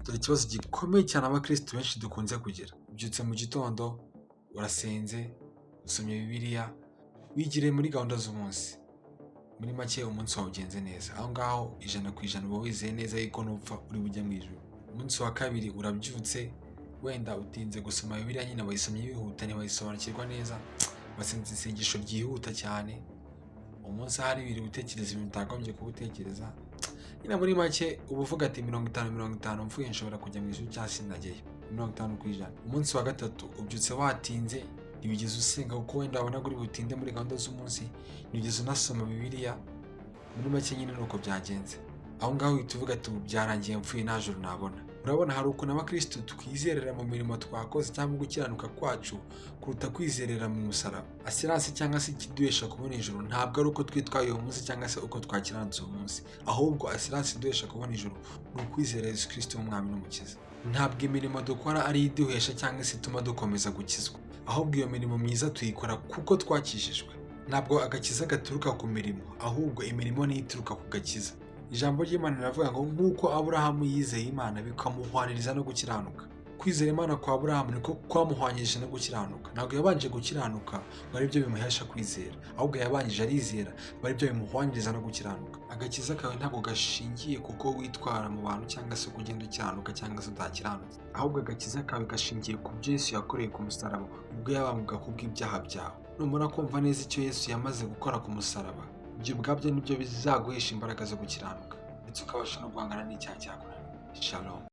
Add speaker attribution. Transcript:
Speaker 1: Dore ikibazo gikomeye cyane abakirisitu benshi dukunze kugira. Ubyutse mu gitondo, urasenze, usomye Bibiliya, wigiriye muri gahunda z'umunsi. Muri make umunsi wawe ugenze neza. Aho ngaho 100% uba wizeye neza yuko nupfa uri bujye mu ijuru. Umunsi wa kabiri urabyutse, wenda utinze gusoma Bibiliya nyine, wayisomye wihuta ntiwayisobanukirwa neza, wasenze isengesho ryihuta cyane, umunsi ahari wiriwe utekereza ibintu utagombye kuba utekereza. Nyine muri make uba uvuga ati 50-50, mvuye nshobora kujya mu ijuru cyangwa sinajyayo. 50%. Umunsi wa gatatu ubyutse watinze, ntiwigeze usenga kuko wenda wabonaga uri butinde muri gahunda z'umunsi, ntiwigeze unasoma Bibiliya, muri make nyine ni uko byagenze. Aho ngaho uhita uvuga ati ubu byarangiye, mfuye nta juru nabona. Urabona hari ukuntu abakirisitu twizerera mu mirimo twakoze cyangwa gukiranuka kwacu kuruta kwizerera mu musaraba. Assurance cyangwa se ikiduhesha kubona ijuru ntabwo ari uko twitwaye uwo munsi cyangwa se uko twakiranutse uwo munsi, ahubwo assurance iduhesha kubona ijuru ni ukwizera Yesu Kristo nk'umwami n'umukiza. Ntabwo imirimo dukora ari iduhesha cyangwa se ituma dukomeza gukizwa, ahubwo iyo mirimo myiza tuyikora kuko twakijijwe. Ntabwo agakiza gaturuka ku mirimo, ahubwo imirimo niyo ituruka ku gakiza. Ijambo ry'Imana riravuga ngo nk'uko Aburahamu yizeye Imana bikamuhwaniriza no gukiranuka. Kwizera Imana kwa Aburahamu niko kwamuhwanyirije no gukiranuka. Ntabwo yabanje gukiranuka ngo aribyo bimuhesha kwizera, ahubwo yabanjije arizera aba aribyo bimuhwanyiriza no gukiranuka. Agakiza kawe ntabwo gashingiye kuko witwara mu bantu cyangwa se uko ugenda ukiranuka cyangwa se udakiranutse, ahubwo agakiza kawe gashingiye ku byo Yesu yakoreye ku musaraba ubwo yabambwaga kubw'ibyaha byawe. Numara kumva neza icyo Yesu yamaze gukora ku musaraba, ibyo ubwabyo nibyo bizaguhesha imbaraga zo gukiranuka, ndetse ukabasha no guhangana n'icyaha cyakunaniye. Shalom.